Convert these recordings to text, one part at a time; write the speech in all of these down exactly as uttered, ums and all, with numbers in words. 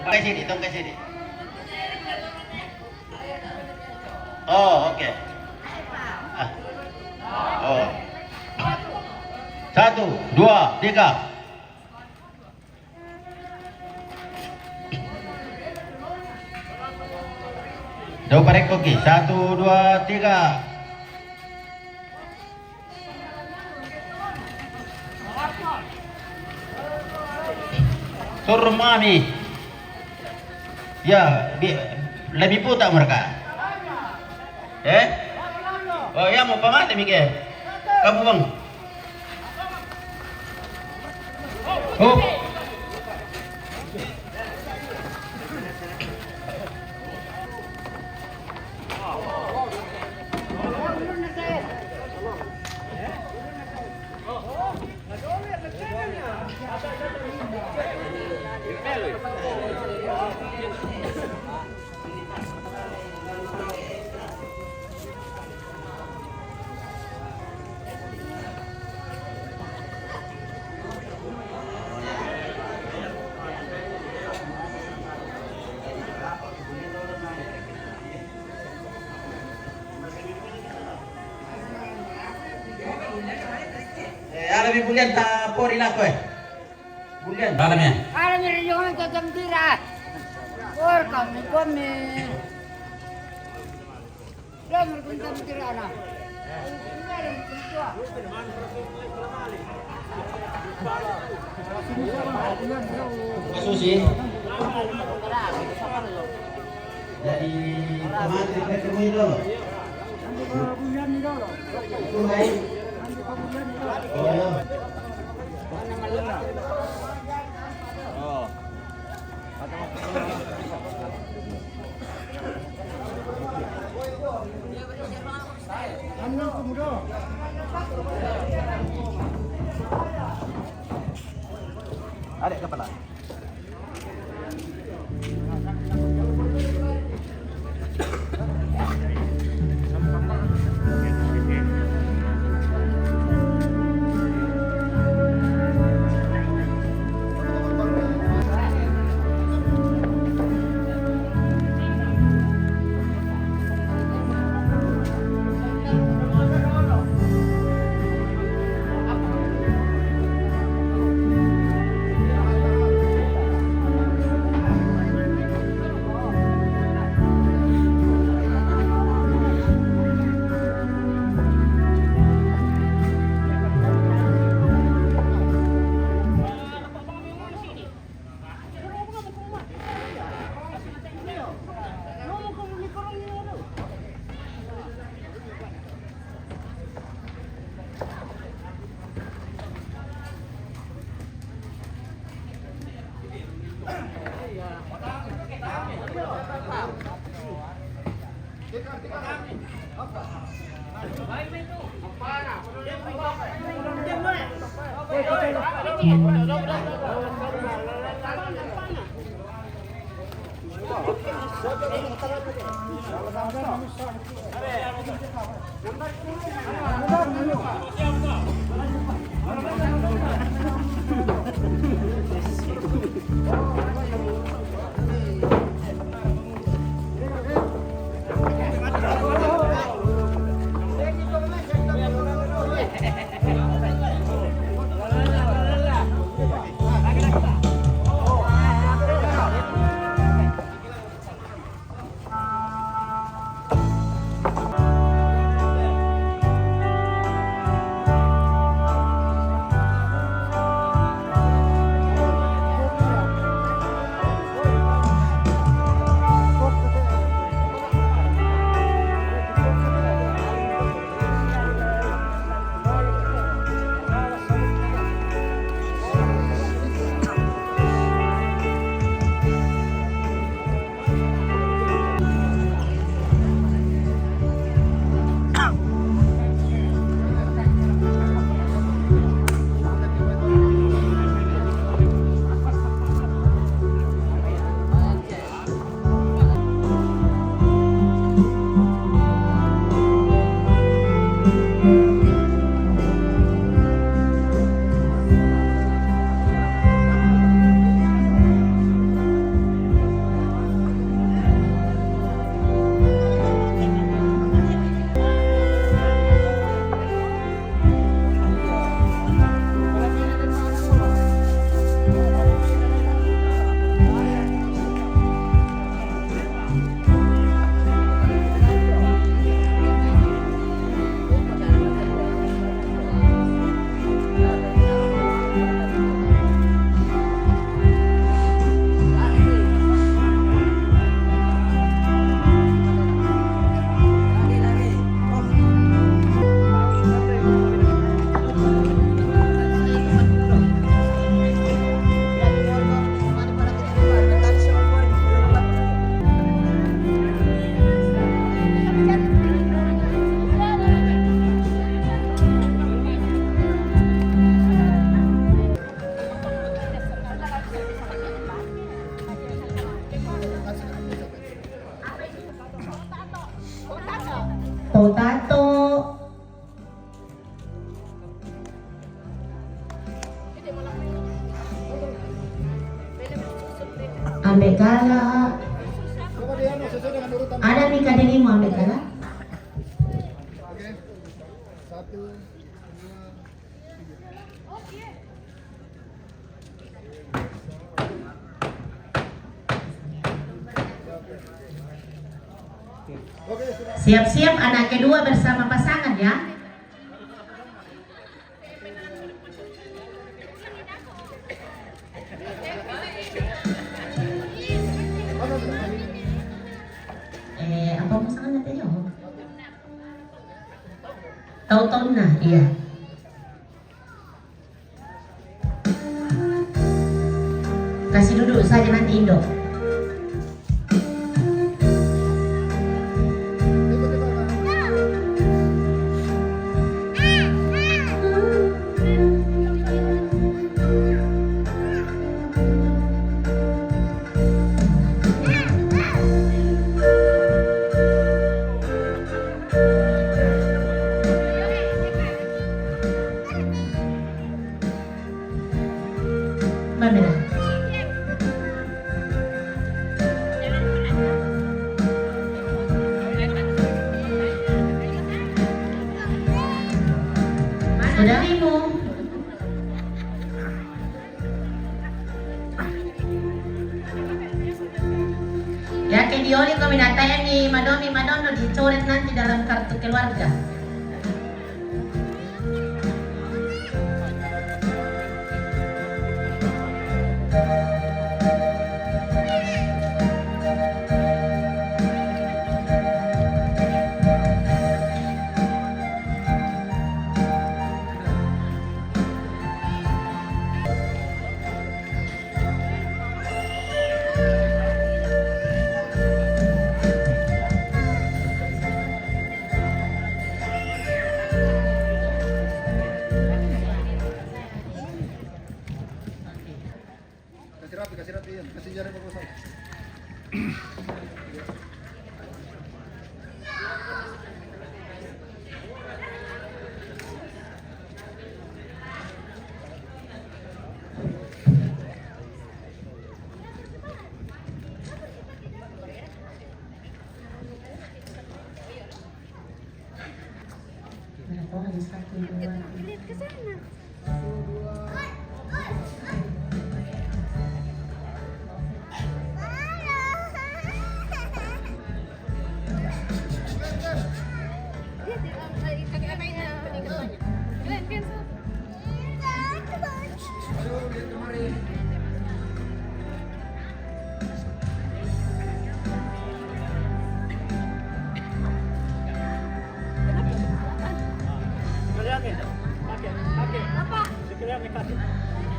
Tong ke sini, tong ke sini. Oh, oke. Ah. Oh. Satu, dua, tiga. Dau parekko ki. Satu, dua, tiga. Surro mami. Ya, bi-, lebih puta mereka. Eh? Oh, ya mau pamate mike. Kamu, Bang. Oh. Bulian ta pori lako, eh. Bulian. Dalam ya. Ada mi region ta jam tira. Por kami kami. Dia mi region jam tira na. Susi. Jadi, teman, kita temui dulu. Itu, hai. Oh, ya. Ada kepala. Potato. Ambil kala. Ada mi ka dirimu ambil kala? Oke. Satu, dua, Siap-siap anak kedua bersama pasangan ya. Eh, apa pasangan nanti ya? Tahu-tahu nah, iya. Kasih duduk saja nanti Indo. Mana? Sudah ibu. Ya, ke dioli ko minataya ni Madomi Madondo dicoret nanti dalam kartu keluarga. Kasih rapi, kasih rapi, Ian. Kasih jarak bagus. Mana orang satu, dua, tiga.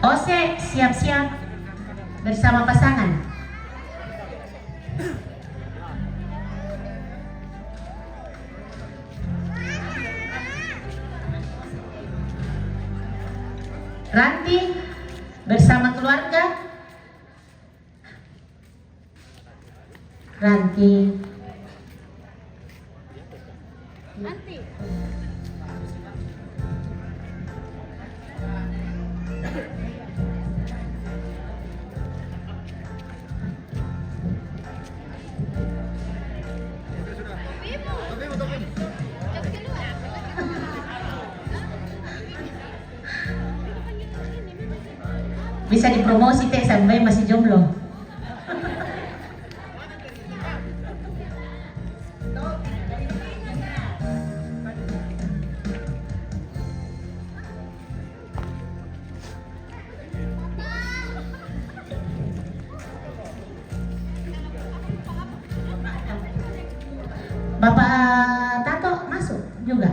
Ose, siap-siap bersama pasangan. Ranti bersama keluarga. Ranti. Ranti. Bisa dipromosi te sampai masih jomblo. Bapak Tato masuk juga.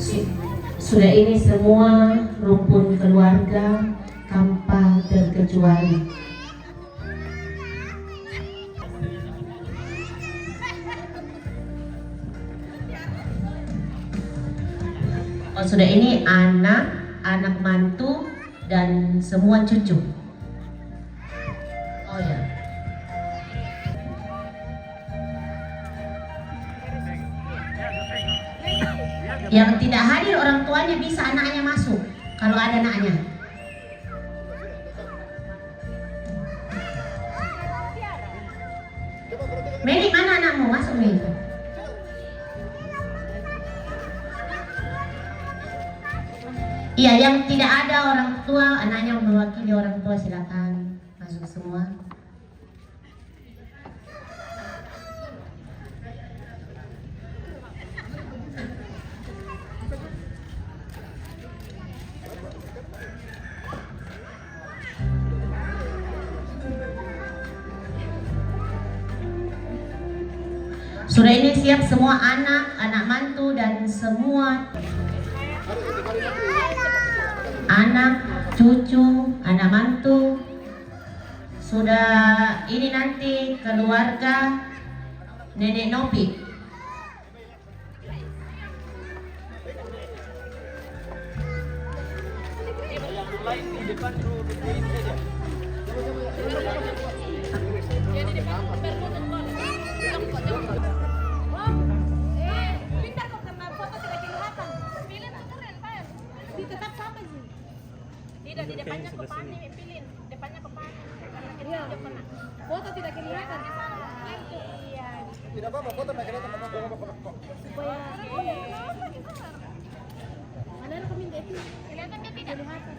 Su- sudah ini semua rukun keluarga tanpa terkecuali. Oh, sudah ini anak, Anak mantu dan semua cucu. Oh ya. Yang tidak hadir orang tuanya bisa anaknya masuk, kalau ada anaknya. Meli, mana anakmu? Masuk, Meli. Iya, yang tidak ada orang tua, anaknya mewakili orang tua, silakan masuk semua. Sudah ini siap semua anak, anak mantu, dan semua anak, cucu, anak mantu. Sudah ini nanti keluarga Nenek Nopi. Tidak, di depannya ke Pani, Pilin. Depannya ke Pani. Iya. Foto tidak kelihatan. Iya. Tidak apa-apa, foto tidak kelihatan, apa-apa. Supaya ada yang minta itu. Kelihatan dia tidak? Kelihatan.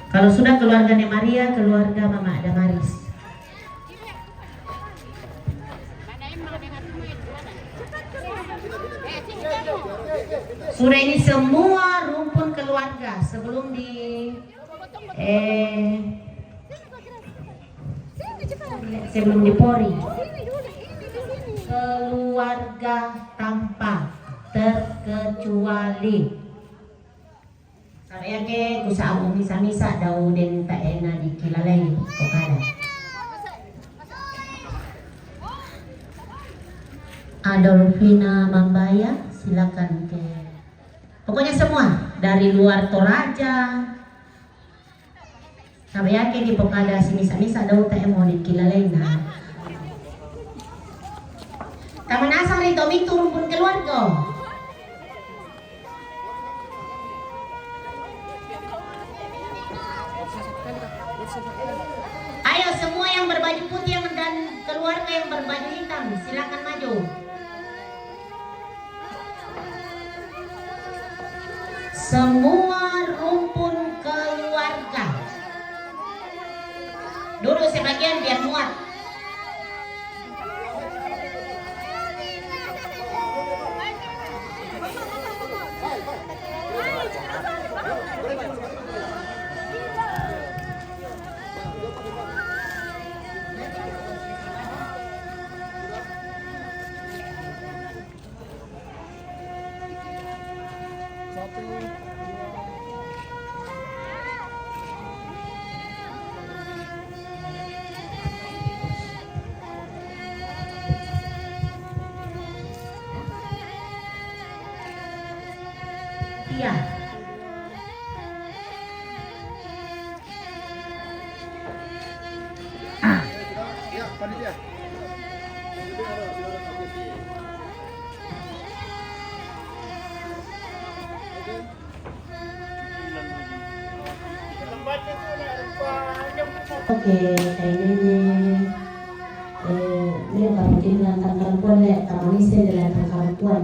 Kalau sudah keluarga Nek Maria, keluarga Mama Damaris. Sudah ini semua rumpun keluarga sebelum di, eh, sebelum dipori. Keluarga tanpa terkecuali. Sabaya ke kusa'bu misa-misa dau deng ta'ena di Kilalei, ko kada. Adolfina Mambaya, silakan ke. Pokoknya semua, dari luar Toraja, Sabaya ke di pokada si misa-misa dau ta'e mo di Kilalei na. Tamanasang ri tomintu rumpun keluarga. Ayo, semua yang berbaju putih yang, dan keluarga yang berbaju hitam, silakan maju. Semua rumpun keluarga. Duduk sebagian biar muat. Oke, kayaknya ini, eh, ini Pak Budi dengan tangkal pun, le, kamu isi dengan tangkal pun.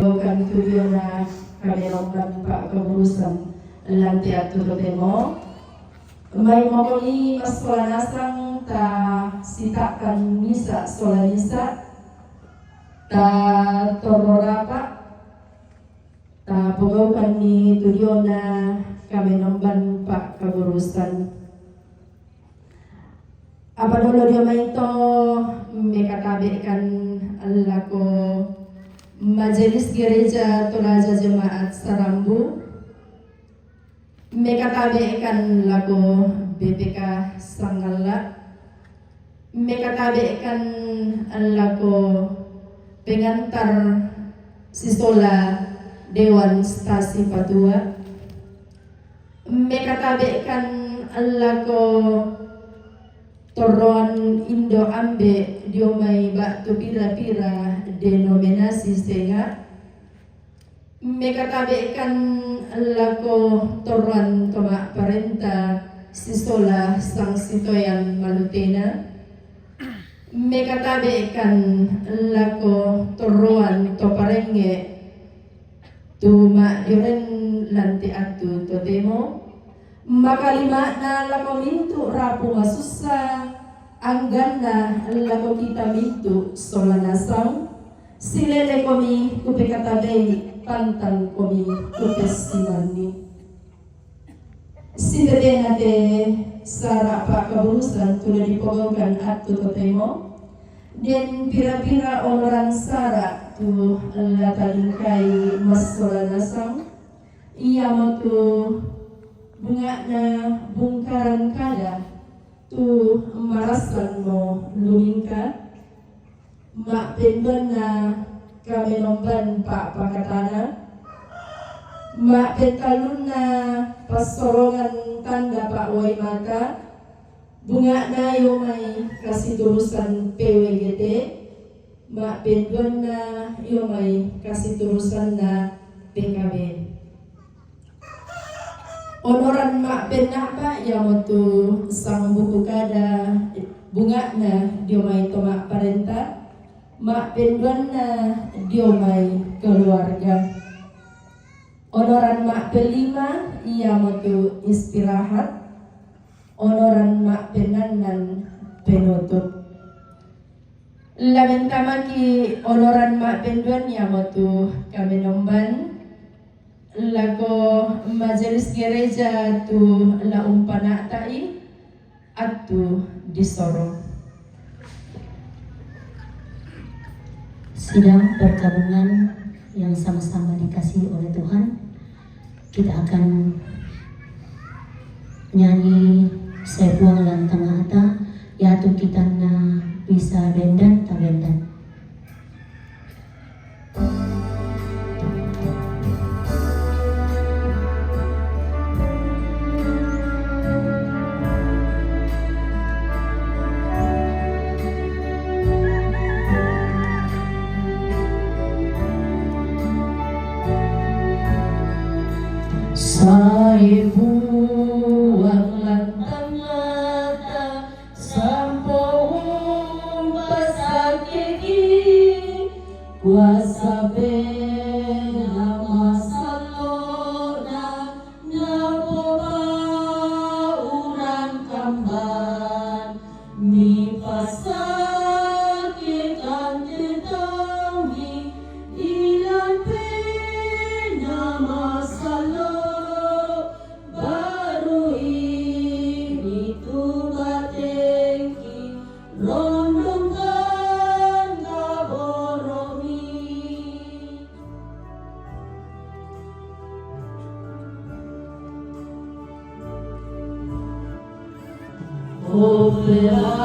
Bukan tujuan kami lomban Pak Keburusan lanti atu totemo. Mai mokoni masola nasang ta sitakan misa sola misa ta tororapa. Ta pogaukan ni tu diona kami nomban Pak Keburusan. Apa dolo dia maito mekatabekan lako Majelis Gereja Toraja Jemaat Sarambu. Mekatabekan lako B P K Sanggalla, mekatabekan lako pengantar sisola Dewan Stasi Patua, mekatabekan lako torroan indo ambe diomai batu pira-pira denominasi senga, mekatabekan lako torroan toma parenta sisola sangsitoyan malutena, mekatabekan lako torroan to parenge tuma dioren lanti atu totemo, makalimana lako mintu rapu masussa, angganna lako kita mintu sola nasang, Silelekomi kupekatabei, pantangkomi kupessimanni. Sibebena te sara Pak Keburusan tula dipogaukan attu totemo, den pira-pira oloran sara tu latalingkai massola nasang, iamotu bungana bungkaran kada tu marassanmo lumingka, Ma'pendonna kamenomban pa'pakatana, ma'pentallunna passorongan tanda pa'uwai mata, Bunga'na iomai kasiturusan P W G T, ma'penduanna iomai kasiturusanna P K B. Onoran ma'penna'pa iamotu sangbuku kada bunga'na diomai to ma'parenta, ma'penduanna diomai keluarga. Onoran ma'pellima iamotu istirahat, onoran ma'pennannan penutup. La mentamaki onoran ma'penduan iamotu kamenomban lako majelis gereja tu la umpana'ta'i attu disoro. Sidang perkabungan yang sama-sama dikasihi oleh Tuhan, kita akan nyanyi Sai Puang Lantang Ata, yaitu kita na bisa bendan ta bendan. Sai Puang Lantang Ata, sampo umpasakeki, kuasa pena masallo'na, napobau urang kamban, mipasakkekan tetaumi, ilan pena masallo', barui mitu batengki, rondongkan kaboro'mi. O pela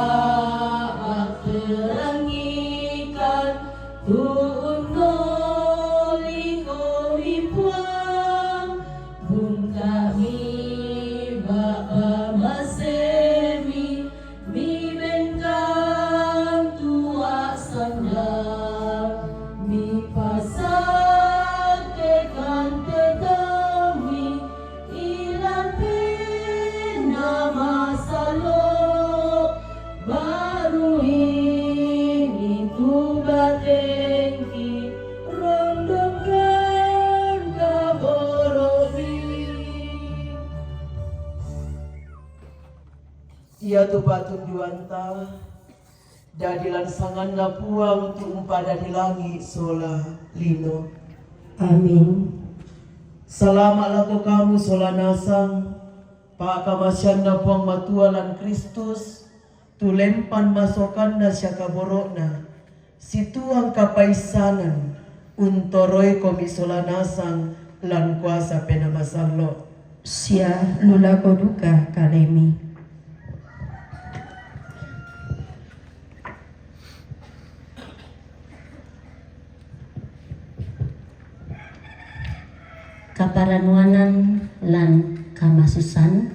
batterangikan tu unnolikomi Puang, bungka'mi bapa masemi, mibengkang tua sanda, mipasakkekan tetaumi, ilan pena masallo', barui mitu batengki, rondongkan kaboro'mi. Iatu patunduanta, dadi lansanganna Puang tu umpadadi langi' sola lino. Amin. Salama' lako kamu sola nasang, pa'kamaseanna Puang Matua lan Kristus, tu lempan masokanna sia kaboro'na, situang kapaissanan, untoroikomi sola nasang lan kuasa Penaa Masallo'. Sia lu lako duka kalemi. Kaparannuanan lan kamasussan,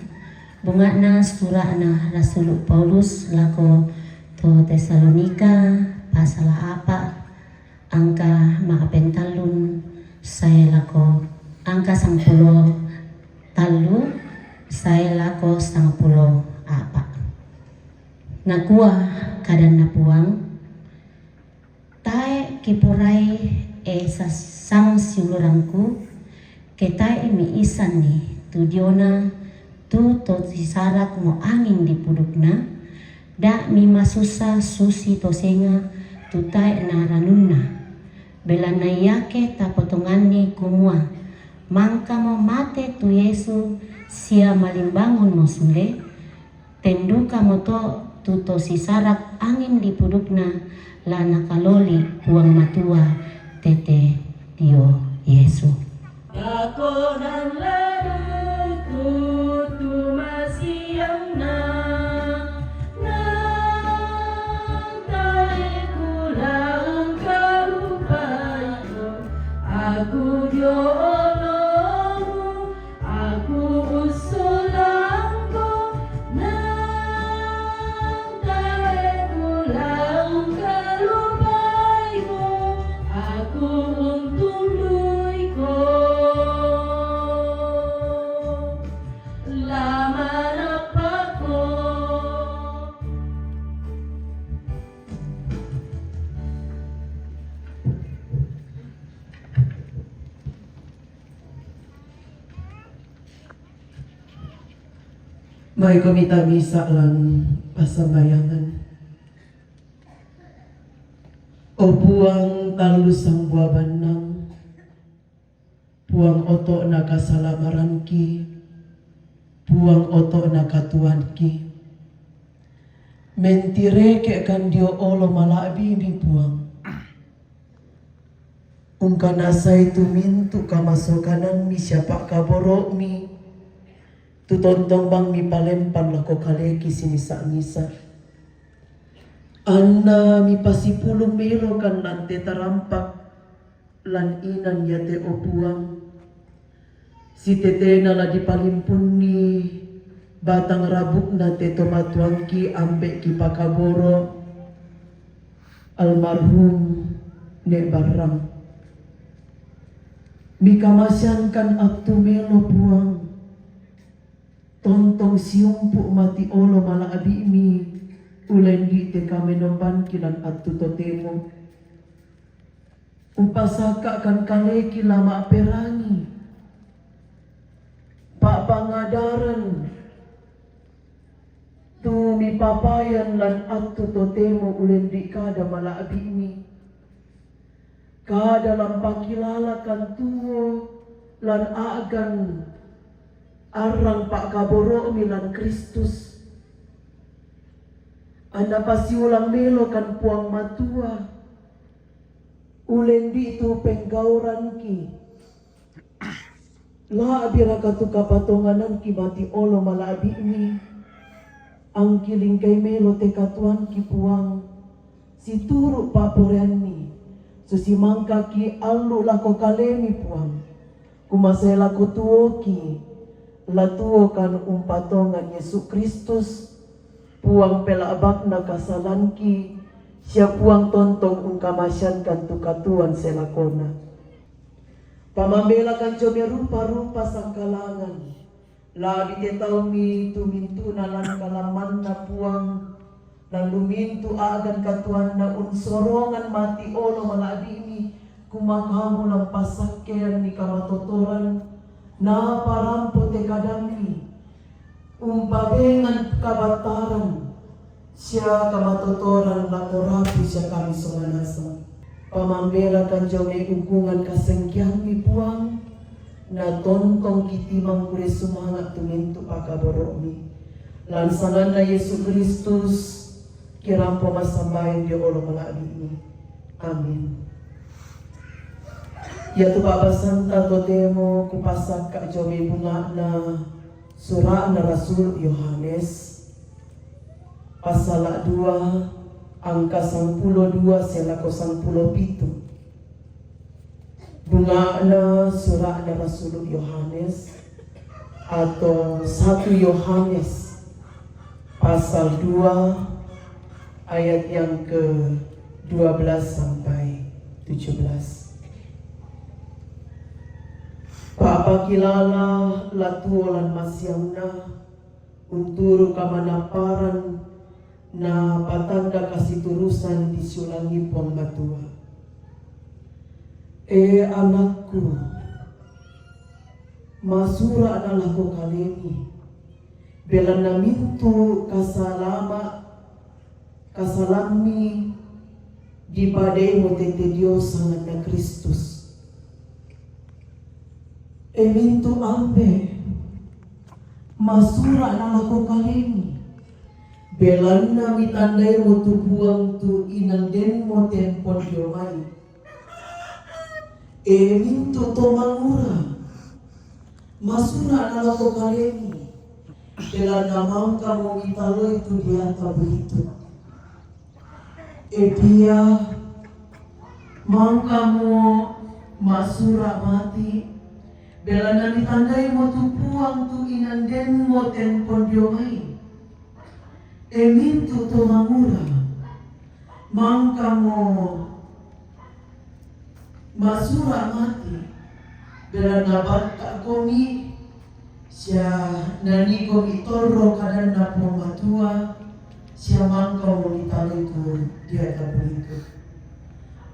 bunga'na sura'na Rasulu' Paulus lako to Tesalonika, pasala a'pa', angka ma'pentallun sae lako angka sangpulo tallu sae lako sangpulo a'pa'. Nakua kadanNa Puang, Tae' kiporai, e sa-, sangsiulurangku, ke tae' miissanni tu diona tu to sisarakmo anging di pudukna, da' mimasussa susi to senga' tu tae' naranunna. Belanna iake tapotonganni kumua, mangkamo mate tu Yesu sia malimbangunmo sule, tendukamoto tu to sisarak anging di pudukna la Nakaloli Puang Matua tete dio Yesu. Dakonan lalu tutu masiangna, nang taeku la ungkarupaiko, aku dio olomu, aku ussolangko, na Pai ko mita misa lan pasambayangan. O Puang, tallu sambua bannang, Puang oto'na kasalamaranki, Puang oto'na katuoanki. Mentireke kan dio olo mala'bi'mi, Puang. Ungkanasai tu mintu' kamasokanammi sia pa'kaboro'mi, tu tontong bang mipalempan lako kaleki simisa-misa. Anna mipasipulung melokan lan te tarampak lan inan iate, o Puang. Sitetena la dipalimpunni batang rabukna te tomatuangki ambe' kipakaboro', almarhum Ne' Barrang. Mikamaseankan attu melo, Puang. Tontong siumpu' mati olo mala'bi'mi ulendi' te kamenombanki lan attu totemo. Upasakka'kan kaleki la ma'perangi pa'pangadaran tu mipapayan lan attu totemo ulendi' kada mala'bi'mi. Kada lan pakilalakan tuo lan a'gan arrang pa'kaboro'mi lan Kristus. Anna pasiulang melokan Puang Matua ulendi' tu penggauranki. La'biraka tu kapatongananki mati olo mala'bi'mi? Angki lingkai melo te katuoanki, Puang, situru' pa'poraianni, susi mangkaki allu' lako kalemi, Puang. Kumasae lako tuoki, la tuo kan umpatongan Yesu Kristus, Puang pela'bakna kasalanki, sia Puang tontong ungkamaseankan tu katuoan sae lakona. Pamambelakan dio mai rupa-rupa sangkalangan, la'bi te taumi tu mintu'na lan kalammanna, Puang, lan lu mintu' a'gan katuoanna unsorongan mati olo mala'bi'mi, kumakamu lan pasakkeanni kamatotoran, naparampo te kadammi, umpabengan kabattaran sia kamatotoran lako rapu sia kami sola nasang. Pamambelakan dio mai ukungan kasengkeammi, Puang, na tontong kitimang pure sumanga' tu mintu' pakaboro'mi. Lan sanganna Yesu Kristus, kirampo massambayang dio olo mala'bi'mi. Amin. Iatu pa'basanta totemo kupasakka' dio mai bunga'na sura'na Rasul Yohanes, pasala dua, angka sangpulo dua sia lako sangpulo pitu. Bunga'na sura'na Rasul Yohanes, atau satu Yohanes, pasal dua, ayat yang ke dua belas sampai tujuh belas. Pa'pakilala la tuo lan masianna, unturu' kamanapparan na patanda kasiturusan disiulangi Puang Matua. E anakku, masura'na lako kalemi, belanna mintu' kasalama', kasalammi dipadaimo tete dio sanganna Kristus. E mintu' ambe', masura'na lako kalemi, belanna mitandaimo tu Puang tu inang denmo tempon dio mai. E mintu' to mangura, masura'na lako kalemi, belanna mangkamo mitaloi tu deata bulituk. E pia, mangkamo masura' mati, belanna mitandaimo tu Puang tu inang denmo tempon dio mai. E mintu' to mangura, mangkamo masura' mati, belanna batta'komi sia naniikomi torro kadanNa Puang Matua, sia mangkamo mitaloi tu deata bulituk.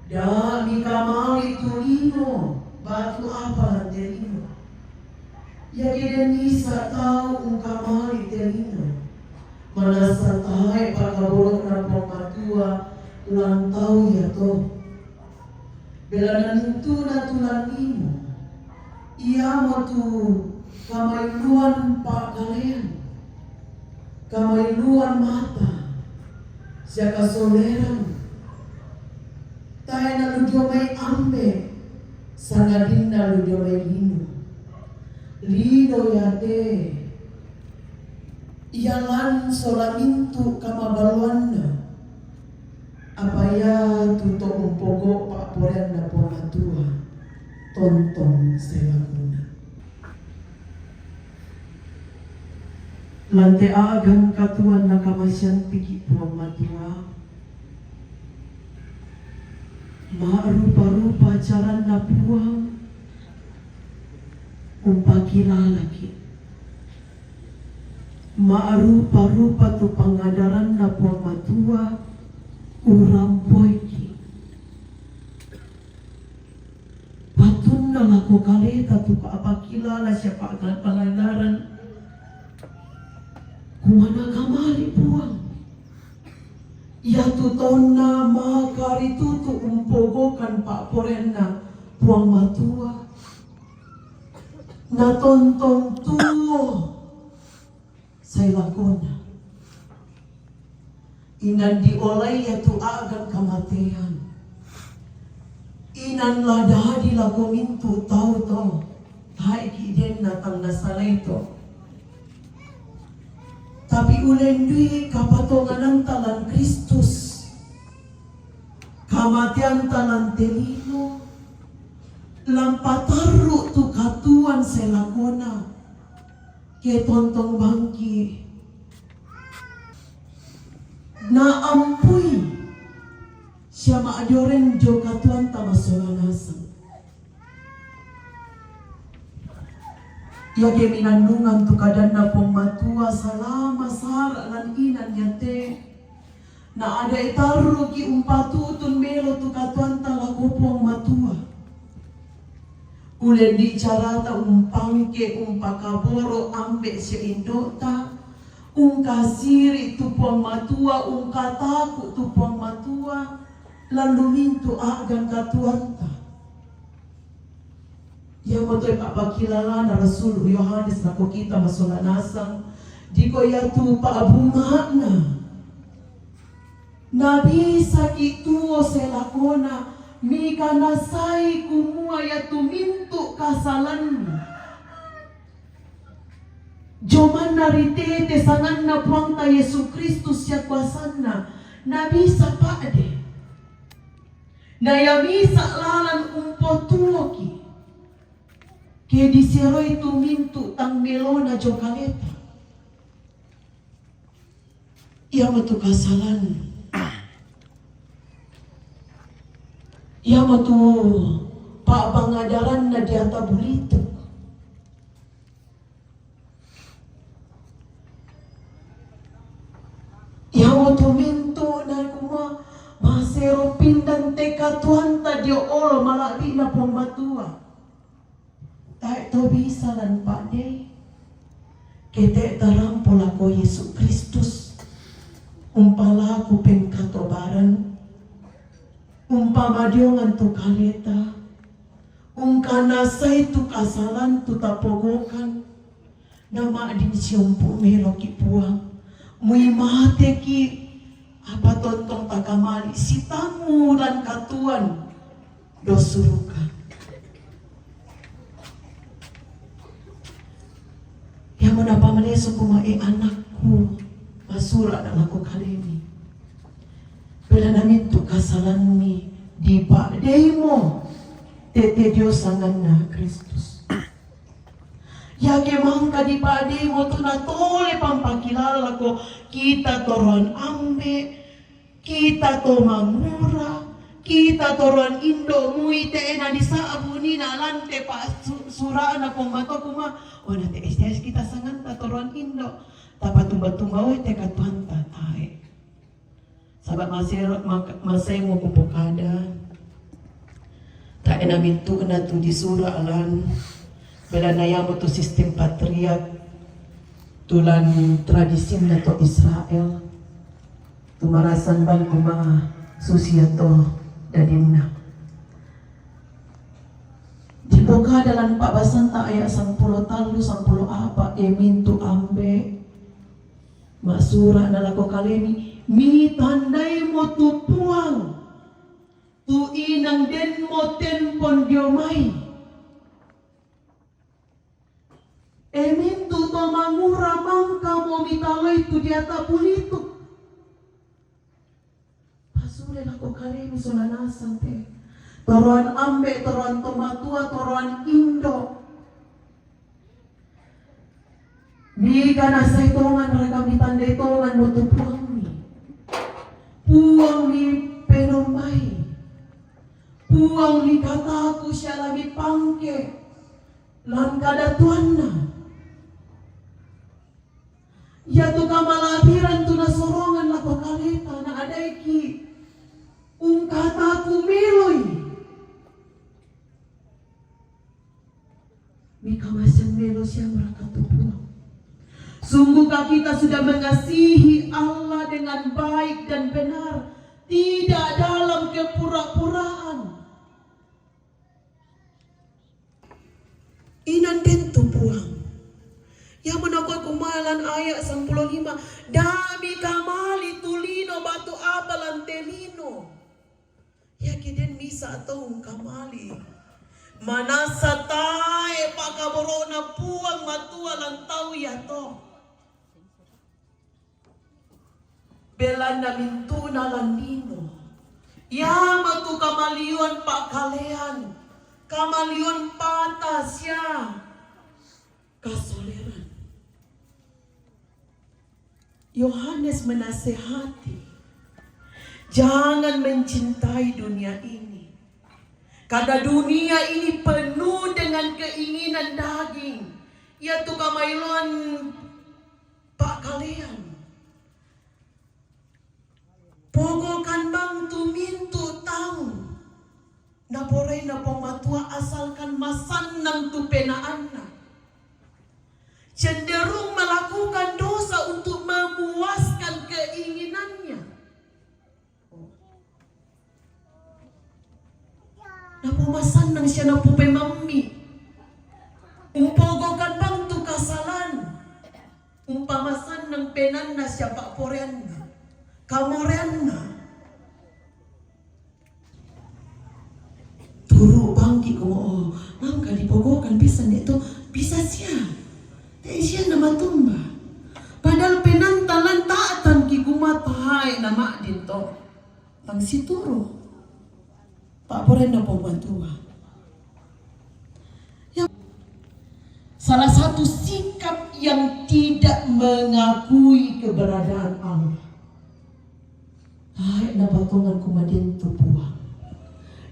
Da' mikamali tu lino batu apa lan te lino. Iake den isa tau ungkamali te lino, manassa tae pakaboro'na Puang Matua lan tau iato. Belanna nuntu'na tu lan lino, iamotu kamailuan pa'kalean, kamailuan mata, sia kasoleran. Tae' na lu dio mai Ambe', sangadinna lu dio mai lino. Lino iate ia lan sola mintu' kamaballoanna. Apa iatu to umpogo' pa'poraianna Puang Matua, tontong sai lakona. Lan te a'gan katuoan nakamasean piki' Puang Matua, ma'rupa-rupa caranna Puang umpakilalaki'. Ma'rupa-rupa tu pangadaranna Puang Matua urampoiki'. Patunna lako kaleta tu pa'pakilala sia pa'ga-, pangadaran, kumua nakamali' Puang. Iatu taunna maka ritutu umpogokan pa'poraianna Puang Matua, natontong tuo sai lakona. Inan diolai iatu a'gan kamatean. Inan la dadi lako mintu' tau to, tae'ki' denna tang nasalai to. Tapi ulendui kapatongananta lan Kristus, kamateanta lan te lino, lan patarru' tu katuoan sai lakona, ke tontong bangki', naampui sia ma'dioreng dio katuoanta masola nasang. Iake minannungan tu kadanna Puang Matua salama sara' lan inan iate, na ada'i tarruki' umpatutun melo tu katuoanta lako Puang Matua. Ulendui carata umpangke umpakaboro' ambe' sia indo'ta, ungkasiri' tu Puang Matua, ungkataku' tu Puang Matua, lan lu mintu' a'gan katuoanta. Iamoto pa'pakilalana Rasul Yohanes lako kita masola nasang, dikua iatu pa'bunga'na. Nabisaki' tuo sai lakona, mikanassai kumua iatu mintu' kasalanna dio manna ri tete sanganna Puangta Yesu Kristus sia kuasanna, nabisa pa'de. Na ia misa' lalan umpotuoki', ke diseroi tu mintu' tang melona dio kaleta. Iamotu kasalan. Iamotu pa'pangadaranna diata bulituk. Iamotu mintu' na kumua masero pindan te katuoanta dio olo mala'bi'na Puang Matua. Tae' to bisa lan pa'dei, ke te' tarampo lako Yesu Kristus, umpalaku pengkatobaran, umpamadiongan tu kaleta, ungkanassai tu kasalan tu tapogokan, na ma'din siompu' meloki' Puang, mui mateki', apa tontong takamali' sitammu lan katuoan dio suruga. Iamo napamalesu kumua, e anakku, masura'na' lako kalemi. Belanna mintu' kasalammi dipa'deimo tette dio sanganna Kristus. Iake mangka dipa'deimo tu natole pampakilala lako kita toroan ambe', kita to mangura, kita toroan indo', mui te'e nadisa'bu ni nalante pa su-, sura'na Puang Matua kumua, oh, na te S T S kita sanganta toroan indo'. Tapatumba-tumba oi te katuoanta tae'. Saba' masero-, mak-, masaimo kupokada, tae' na mintu'na tu disura' lan Bela na yamo tu sistem patriark, tulan tradisinna to Israel, tu marasan bang kuma susia to dadinna. Di pokada lan pa'basanta ayat sangpulo tallu, sangpulo a'pa', e mintu' ambe', ma'sura'na lako kalemi, mitandaimo tu Puang, tu inang denmo tempon dio mai. E mintu' to mangura, mangkamo mitaloi tu diata bulitu. Pasule lako kalemi sola nasang te. Toroan ambe', toroan tomatua, toroan indo'. Miganasai tongan raka, mitandai tonganmo tu Puangmi. Puangmi penombai. Puangmi kataku sia la mipangke lan kadatuanna. Iatu kamala'biran tu nasorongan lako kaleta, na adaiki' ungkataku meloi. Mikamasean melo sia maraka tu Puang. Sungguhkah kita sudah mengasihi Allah dengan baik dan benar, tidak dalam kepura-puraan? Inang den tu Puang. Iamo nakua kumalan ayat sangpulo lima, da' mikamali tu lino batu apa lan te lino. Iake den misa' tau ungkamali, manassa tae' pa'kaboro'na Puang Matua lan tau iato. Belanna mintu'na lan lino, iamo tu kamalioan pa'kalean, kamalioan pata sia kasoleran. Yohanes menasehati, jangan mencintai dunia ini, karena dunia ini penuh dengan keinginan daging, iatu kamailoan pa'kalean. Pogokan bang tu mintu' tau naporaina Puang Matua, asalkan masannang tu penaanna. Cenderung melakukan dosa untuk memuaskan keinginannya. Napomasannang sia napopemammi. Umpogokan bang tu kasalan, umpamasannang penaanna sia pa'poraianna, kamoreanna. Turu' bangki' kumo, oh, mangka dipogokan pisan de' to, bisa sia. Te' sia namatumba. Padahal penaanta lan ta'tangki' kumo tae' nama'din to. Tang situru' pa'poraianna Puang Matua. Yang salah satu sikap yang tidak mengakui keberadaan Allah. Tae' napatongan kumaden tu Puang.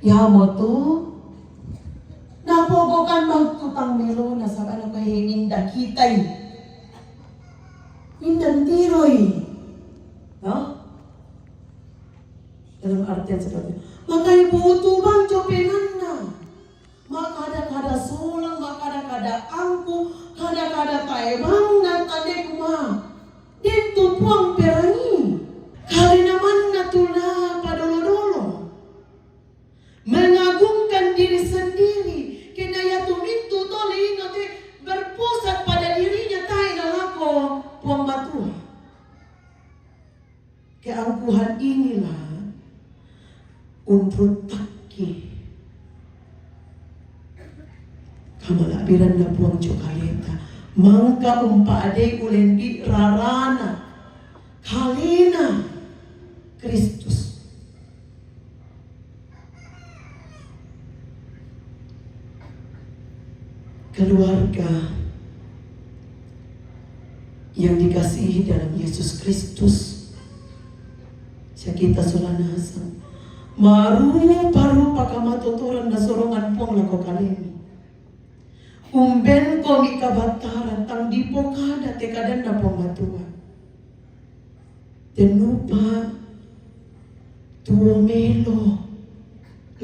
Iamoto napogokan bang tu tang melona, saba' napahe minda kitai. Minda tiroi. No? Dalam artian seperti, makai butu bang copenanna. Makada-kada solang, makada-kada angku, kada-kada tae' bang natandai kuma den tu Puang perangi. Kalena manna tu napadolo-dolo. Mengagungkan diri sendiri. Kena iatu mintu' to lino te berpusat pada dirinya, tae' nalako Puang Matua. Keangkuhan inilah unrutta'ki kamala'biranna Puang dio kaleta, mangka umpa'adei ulendi rarana kalena Kristus. Keluarga yang dikasihi dalam Yesus Kristus, sia kita sola nasang, marupa-rupa kamatotoran nasorongan Puang lako kalemi. Umbenkomi kabattaran, tang dipokada te kadanna Puang Matua. Tennupa tuo melo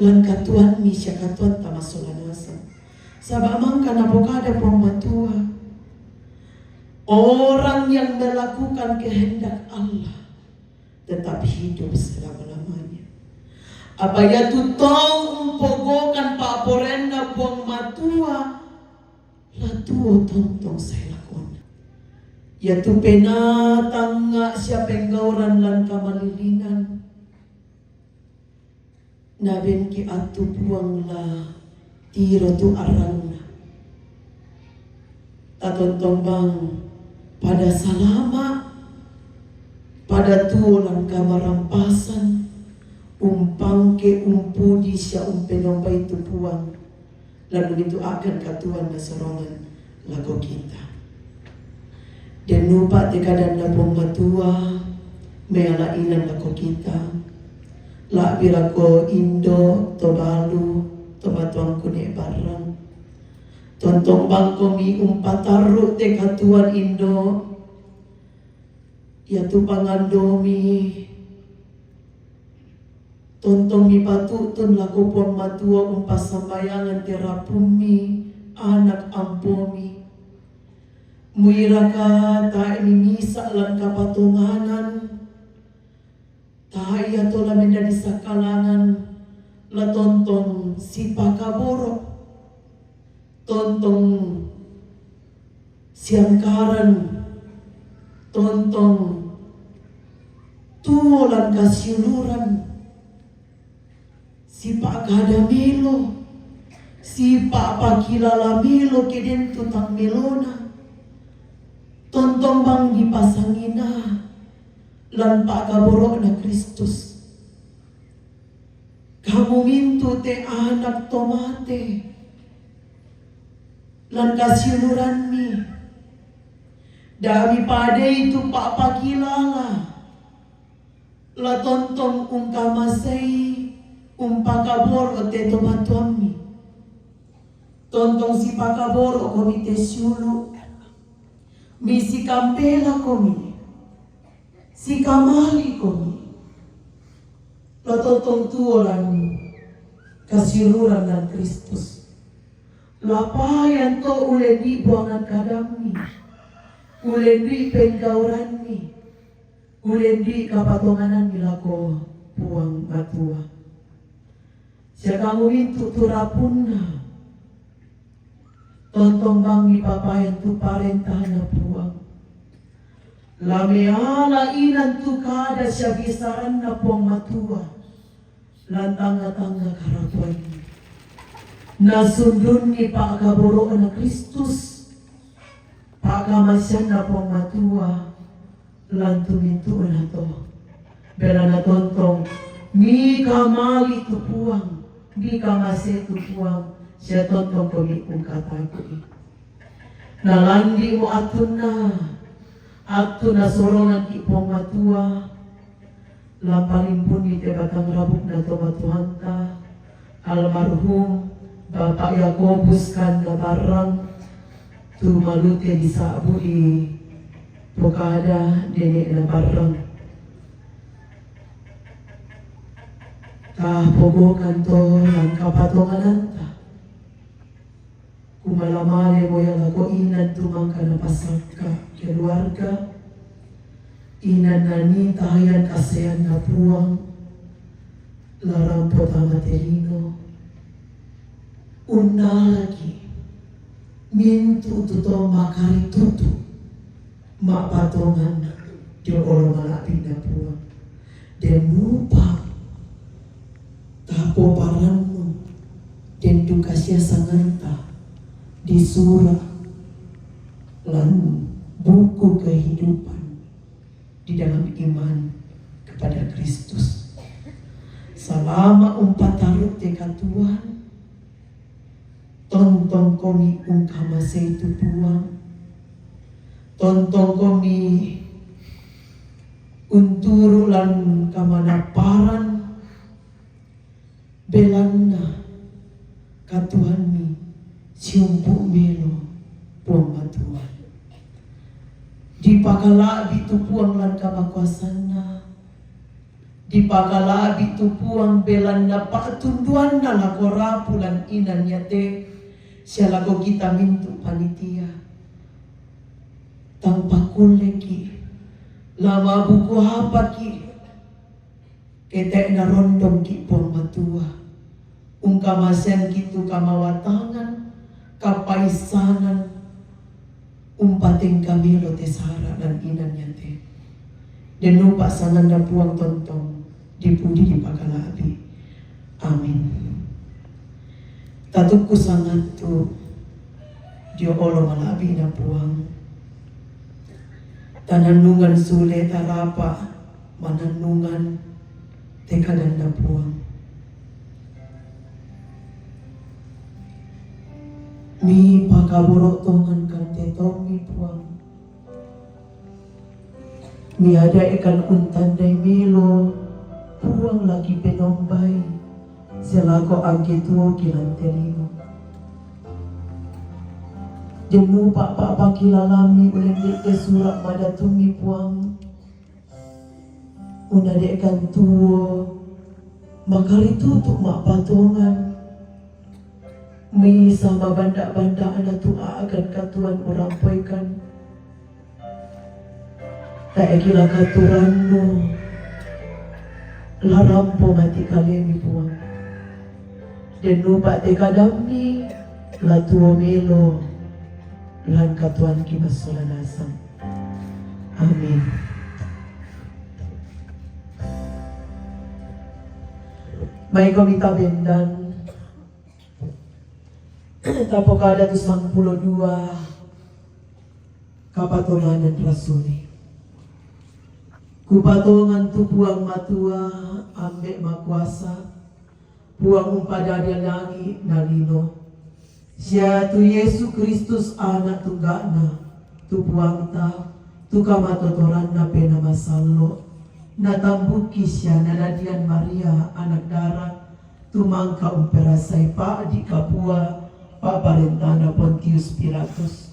lan katuoammi sia katuoanta massola nasang. Saba' mangka napokada Puang Matua, orang yang melakukan kehendak Allah tetap hidup selama-lamanya. Apa iatu tau umpogokan pa'poraianna Puang Matua, la tuo tontong sae lakona. Iatu penaa tangnga' sia penggauran lan kamalilingan, nabenki' attu Puang la tiro tu arrangna. Tatontong bang pada salama', pada tuo lan kamarampasan, umpangke, umpudi sia umpenombai tu Puang, lan mintu' a'gan katuoan nasorongan lako kita. Den nupa' te kadanna Puang Matua, meala' inan lako kita, la'bi lako indo', to balu, to matuangku ne' barrang. Tontong bangkomi umpatarru' te katuoan indo', iatu pangandomi, tontong mipatu'tun lako Puang Matua umpassambayangan te rapunmi, anak ampomi. Muiraka tae' mimisa' lan kapatonganan, tae' ia to la mendadi sakkalangan, la tontong sipakaboro', tontong siangkaran, tontong tuo lan kasiuluran, sipa'kada melo, sipa'pakilala melo ke den tu tang melona, tontong bang dipasangina lan pa'kaboro'na Kristus. Kamu mintu' te anak to mate lan kasiuluranmi, da' mipadai tu pa'pakilala, la tontong ungkamasei umpakaboro' te to matuammi. Tontong sipakaboro'komi te siulu', misikambe'komi, sikamali'komi, la tontong tuo lan kasiuluran lan Kristus. La payan to ulendu'i buangan kadammi, ulendu'i penggauranmi, ulendu'i kapatongananmi lako Puang Matua. Sia kamu mintu' tu rapunna, tontong bang mipapayan tu parentana Puang. La meala' inan tu kada sia bisaranna Puang Matua lan tangnga-tangnga karapuanna. Nasundunni pa'kaboro'na Kristus, pa'kamaseanna Puang Matua lan tu mintu'na to. Belanna tontong mikamali' tu Puang, mikamasei tu Puang, sia tontongkomi ungkataku'i. Nalandi'mo attunna, attu nasoronganki' Puang Matua, la palimbunni te batang rabu'na to matuanta, almarhum Bapak Yakobus Kanda Barrang, tu malute disa'bu'i pokada nene'na Barrang. Tapogokan to lan kapatongananta. Kumala-malemo ia lako inan tu mangka napasakka' keluarga, inan nanii tayan kasaeanna Puang, la rampo tama te lino. Unnalaki' mintu' tu to makaritutu ma'patongan dio olo mala'bi'na Puang. Den mupa' tapoparannu, den duka sia sanganta disura' lan buku kehidupan di dalam iman kepada Kristus. Salama' umpataru' te katuoan, tontongkomi ungkamasei tu Puang, tontongkomi unturu' lan kamanapparan, belanna katuoammi siumpu' melo Puang Matua. Dipakala'bi' tu Puang lan kamakuasanna, dipakala'bi' tu Puang belanna pa'tunduanna lako rapu lan inan iate, Sia lako kita mintu panitia. Tang pakulleki, la mabuku apaki, kete'na rondongki Puang Matua. Ungkamaseangki tu kamawatangan, kapaissanan, umpatengka melo te sara' nan inan yate. Dennupa sanganna Puang tontong dipudi dipakala'bi. Amin. Tatukku sangattu dio olo mala'bina Puang. Tanannungan sule tarapa manannungan te kadanna Puang. Mi pakaboro' tongan kante tommi Puang. Mi adaekan untandai melo Puang laki penombai, selako angge tuo kilante lino. Dennupa pa'pakilalami ulende te sura' madatummi Puang. Unade'kan tuo makaritutu ma'patongan. Misa mabanda-banda'na tu a'gan katuoan urampoikan. Tae' kila katurannu la rampo mati kalemi Puang. Dennupa te kadammi la tuo melo lan katuoanki massola nasang. Amin. Maikomi tabendan, tapokada tu sangpulo dua kapatonganan rasuli. Kupatongan tu Puang Matua, Ambe' Makuasa, Puang umpadadi langi' na lino, sia tu Yesu Kristus Ana' Tungga'na, tu Puangta, tu kamatotoranna Penaa Masallo', natambukki sia nadadian Maria anak dara, tu mangka umperasai pa'di' kapua pa'parentana Pontius Pilatus.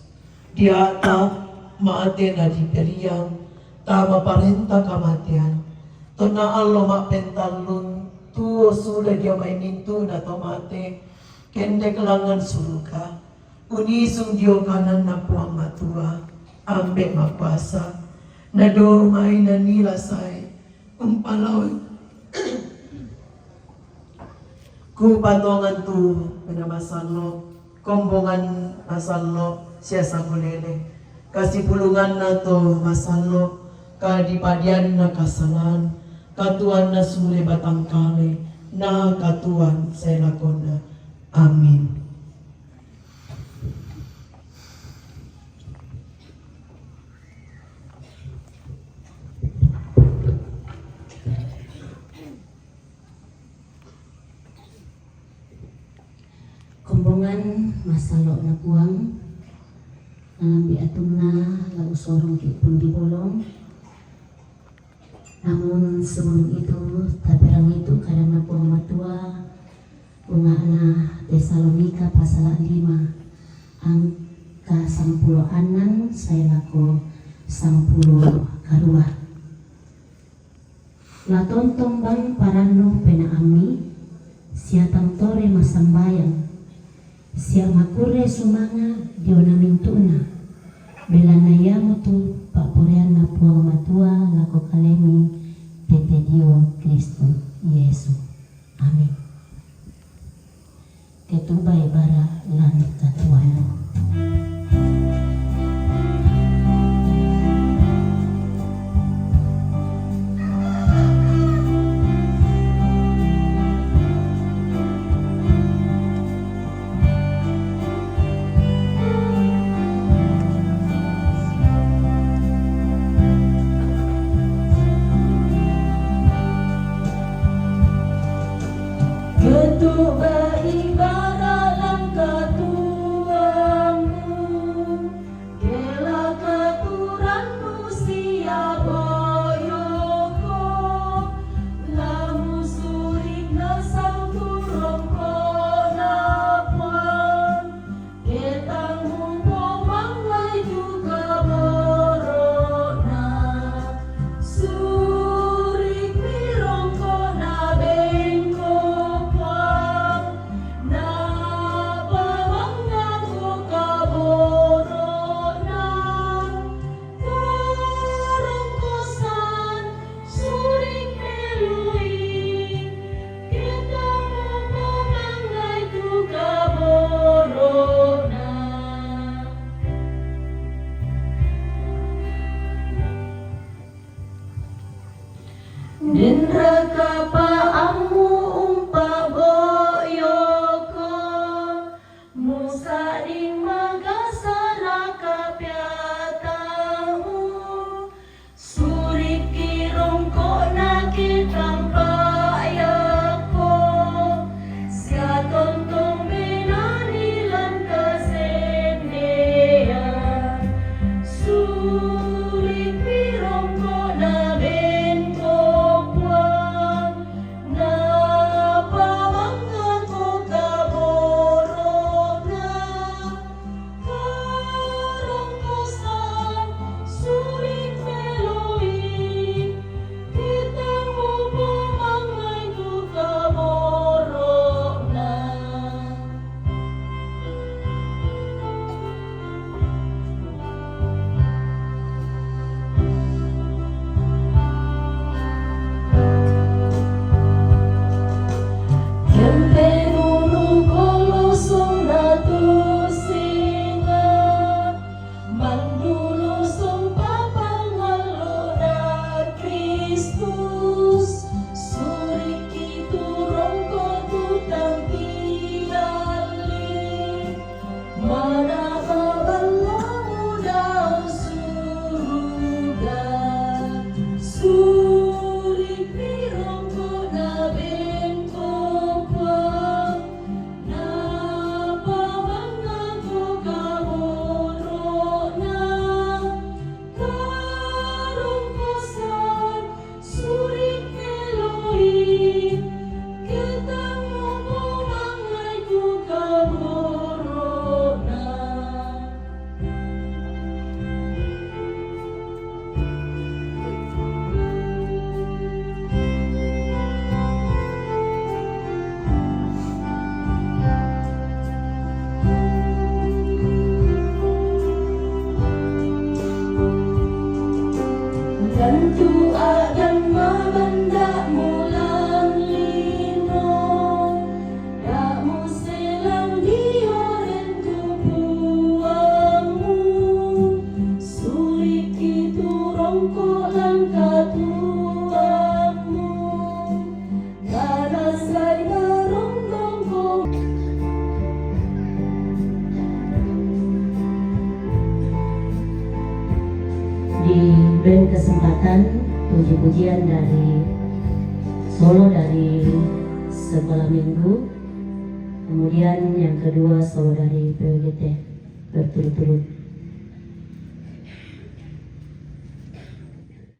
Dia'ta mate nadiperiang tama parenta kamatean. Tonna allo ma'pentallung tuo sule dio mai mintu'na to mate, kendek langngan suruga, unisung dio kananna Puang Matua, Ambe' Makuasa, nadomai nanila sae umpalaoi. Kupatongan tu Penaa Masallo', kombongan masallo' sia sangulele. Kasipulunganna to masallo', kadipadianna kasalan, katuoanna sule batang kale, na katuoan sae lakona. Amin. Kombongan masallo'na Puang, nalambi' atunna la usorongki' pundi bolong. Namun sebelum itu, taperangi tu kadanna Puang Matua, bunga'na Tesalonika pasala' lima, angka sangpulo annan sae lako sangpulo karua. La tontong bang parannu penaammi, sia tang tore massambayang, sia makkurre sumanga' diona mintu'na, belanna iamotu pa'poraianna Puang Matua lako kalemi tette dio Kristus Yesu. Amin. Ketubai bara lan katuoannu. Ketubai bara lan katuoannu, kela katurannu sia boyoko, la musurik nasang tu rongkona Puang, ke tang mumpomangngaju kaboro'na, surikmi rongkona bengko Puang, Nindra ka pa amu umpa boyoko, musa ding magasara ka piatamu. Suriki rongko na kitang payako, sia tontong benani lan kasendea. Surik pirongko na bengko puang, na pamangako kaborona. Karongkosan surik meloi, kita mupo mangai tu kaborona. Kempe nunu kolosong datu singa, mandulosong papangalo na Kristus, suriki turongko tu tampiali. Mana kaballamu dau suruga, surik pirongko na bengko puang, na pamangako kaborona. Karongkosan surik meloi, ketang mupo mangai tu kaborona. Tantu agan mabanda mulan lino, damu selang dioren tu puangmu, suriki turongko langka tuangmu. Diberi kesempatan puji-pujian dari solo dari sekolah minggu, kemudian yang kedua solo dari P W G T berturut-turut.